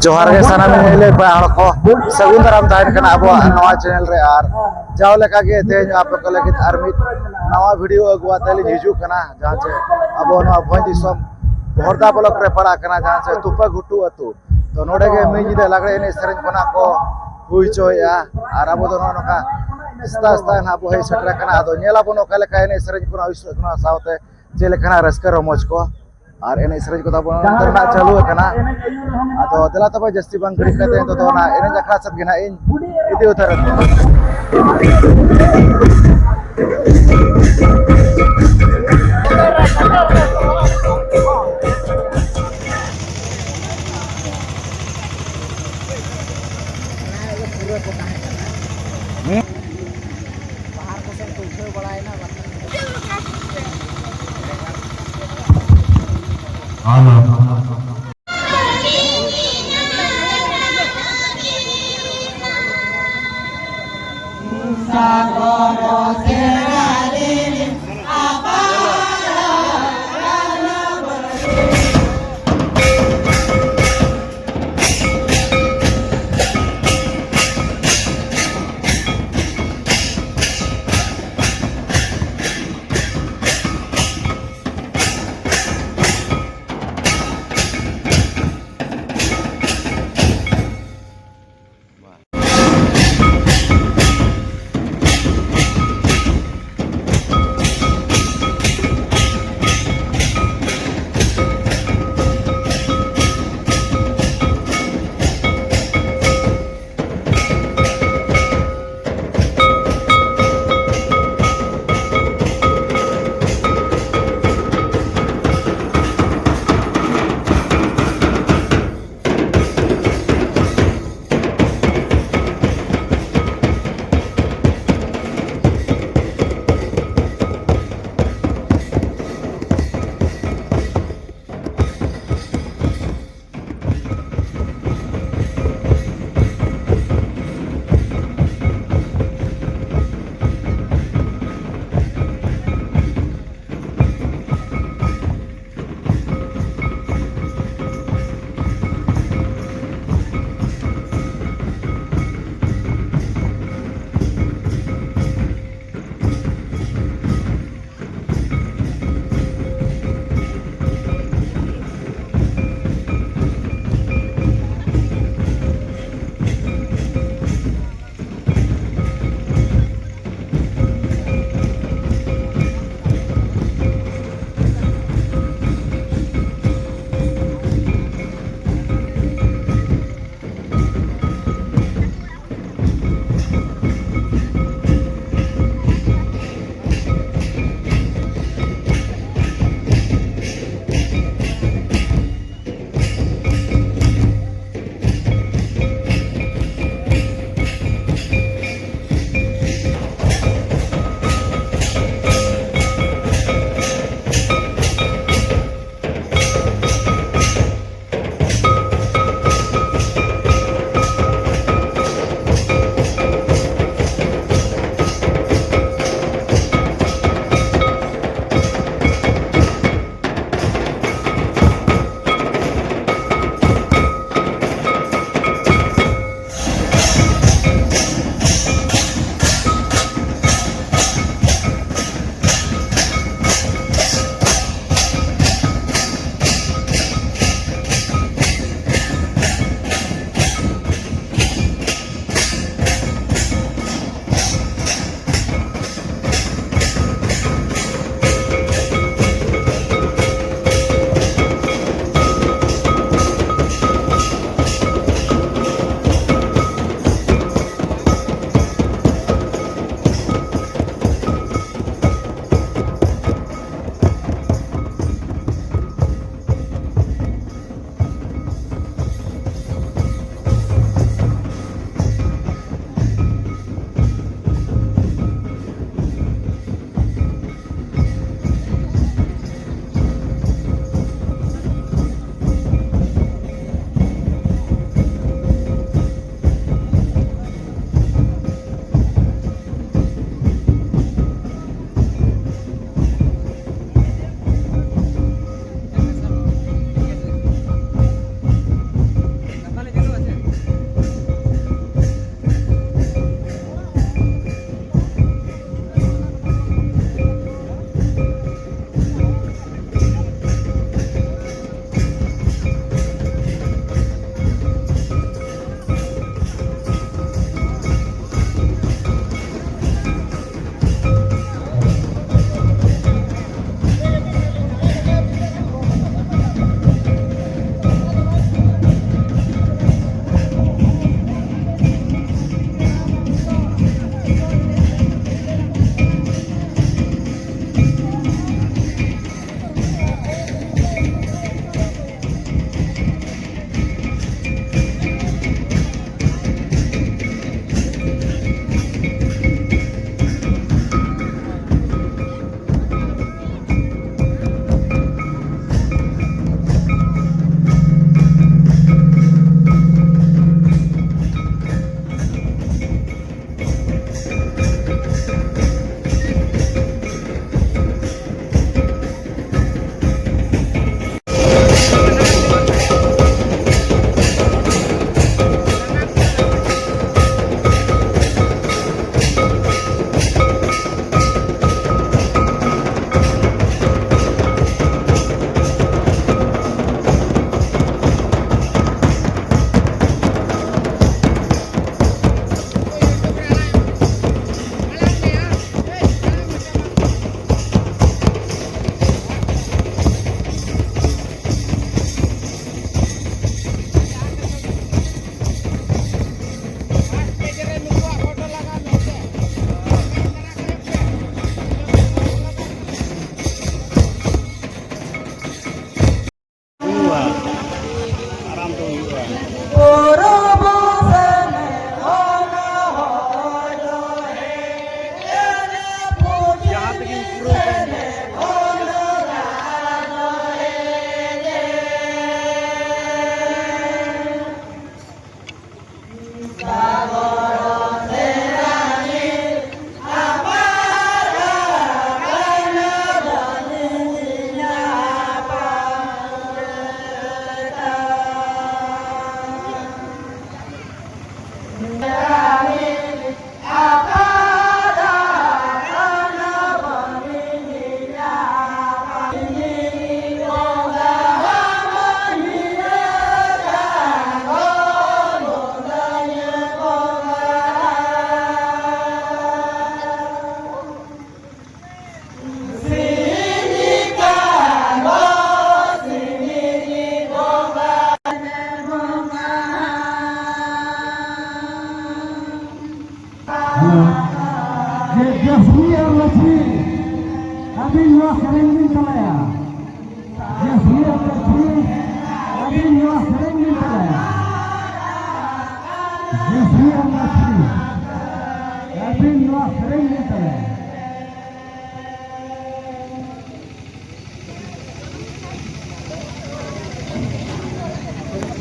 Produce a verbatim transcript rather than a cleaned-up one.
ᱡᱚᱦᱟᱨ ᱜᱮ ᱥᱟᱱᱟᱢ ᱧᱮᱧᱮᱞᱤᱭᱟᱹ ᱯᱮᱲᱟ ᱦᱚᱲ ᱠᱚ, ᱥᱟᱹᱜᱩᱱ ᱫᱟᱨᱟᱢ ᱛᱟᱦᱮᱱ ᱠᱟᱱᱟ ᱟᱵᱚᱣᱟᱜ ᱱᱚᱣᱟ ᱪᱮᱱᱮᱞ ᱨᱮ᱾ ᱟᱨ ᱡᱟᱣ ᱞᱮᱠᱟ ᱜᱮ ᱛᱮᱦᱮᱧ ᱟᱯᱮ ᱠᱚ ᱞᱟᱹᱜᱤᱫ ᱟᱨ ᱢᱤᱫ ᱱᱟᱣᱟ ᱵᱷᱤᱰᱤᱭᱳ ᱟᱹᱜᱩ ᱟᱛᱮ ᱞᱤᱧ ᱦᱤᱡᱩᱜ ᱠᱟᱱᱟ, ᱡᱟᱦᱟᱸ ᱪᱮ ᱟᱵᱚ ᱱᱚᱣᱟ ᱵᱷᱚᱸᱡᱽ ᱫᱤᱥᱚᱢ ᱵᱷᱚᱨᱫᱟ ᱵᱞᱚᱠ ᱨᱮ ᱯᱟᱲᱟᱜ ᱠᱟᱱᱟ, ᱡᱟᱦᱟᱸ ᱪᱮ ᱛᱩᱯᱟᱹ ᱜᱷᱩᱴᱩ ᱟᱹᱛᱩ᱾ ᱛᱚ ᱱᱚᱰᱮ ᱜᱮ ᱢᱤᱫ ᱧᱤᱫᱟᱹ ᱞᱟᱜᱽᱲᱮ ᱮᱱᱮᱡ ᱥᱮᱨᱮᱧ ᱠᱷᱚᱱᱟᱜ ᱠᱚ ᱦᱩᱭ ᱦᱚᱪᱚᱭᱮᱫᱼᱟ᱾ ᱟᱨ ᱟᱵᱚ ᱫᱚ ᱱᱚᱜᱼᱚ ᱱᱚᱝᱠᱟ ᱥᱮᱛᱟᱜ ᱥᱮᱛᱟᱜ ᱱᱟᱦᱟᱜ ᱵᱚ ᱦᱮᱡ ᱥᱮᱴᱮᱨ ᱟᱠᱟᱱᱟ᱾ ᱟᱫᱚ ᱧᱮᱞ ᱟᱵᱚᱱ ᱚᱠᱟ ᱞᱮᱠᱟ ᱮᱱᱮᱡ ᱥᱮᱨᱮᱧ ᱠᱚ ᱱᱟᱦᱟᱜ ᱦᱩᱭ ᱥᱟᱹᱛ ᱠᱟᱱᱟ, ᱥᱟᱶᱛᱮ ᱪᱮᱫ ᱞᱮᱠᱟᱱᱟᱜ ᱨᱟᱹᱥᱠᱟᱹ ᱨᱚᱢᱚᱡᱽ ᱠᱚ ᱟᱨ ᱮᱱᱮᱡ ᱥᱮᱨᱮᱧ ᱠᱚᱫᱚ ᱟᱵᱚ ᱱᱚᱛᱮ ᱨᱮᱱᱟᱜ ᱪᱟᱹᱞᱩ ᱟᱠᱟᱱᱟ᱾ ᱟᱫᱚ ᱫᱮᱞᱟ ᱛᱚᱵᱮ ᱡᱟᱹᱥᱛᱤ ᱵᱟᱝ ᱜᱷᱟᱹᱲᱤᱡ ᱠᱟᱛᱮ ᱱᱤᱛᱚᱜ ᱫᱚ ᱚᱱᱟ ᱮᱱᱮᱡ ᱟᱠᱷᱲᱟ ᱥᱮᱫ ᱜᱮ ᱱᱟᱦᱟᱜ ᱤᱧ ᱤᱫᱤ ᱩᱛᱟᱹᱨ ᱮᱫ ᱵᱚᱱᱟ᱾ ᱱᱚᱣᱟ ᱥᱮᱨᱮᱧ ᱵᱤᱱ ᱛᱟᱞᱮ᱾ ᱡᱮ ᱥᱨᱤ ᱨᱟᱢ ᱫᱟᱥ ᱥᱨᱤ, ᱟᱹᱵᱤᱱ ᱱᱚᱣᱟ ᱥᱮᱨᱮᱧ ᱵᱤᱱ ᱛᱟᱞᱮ᱾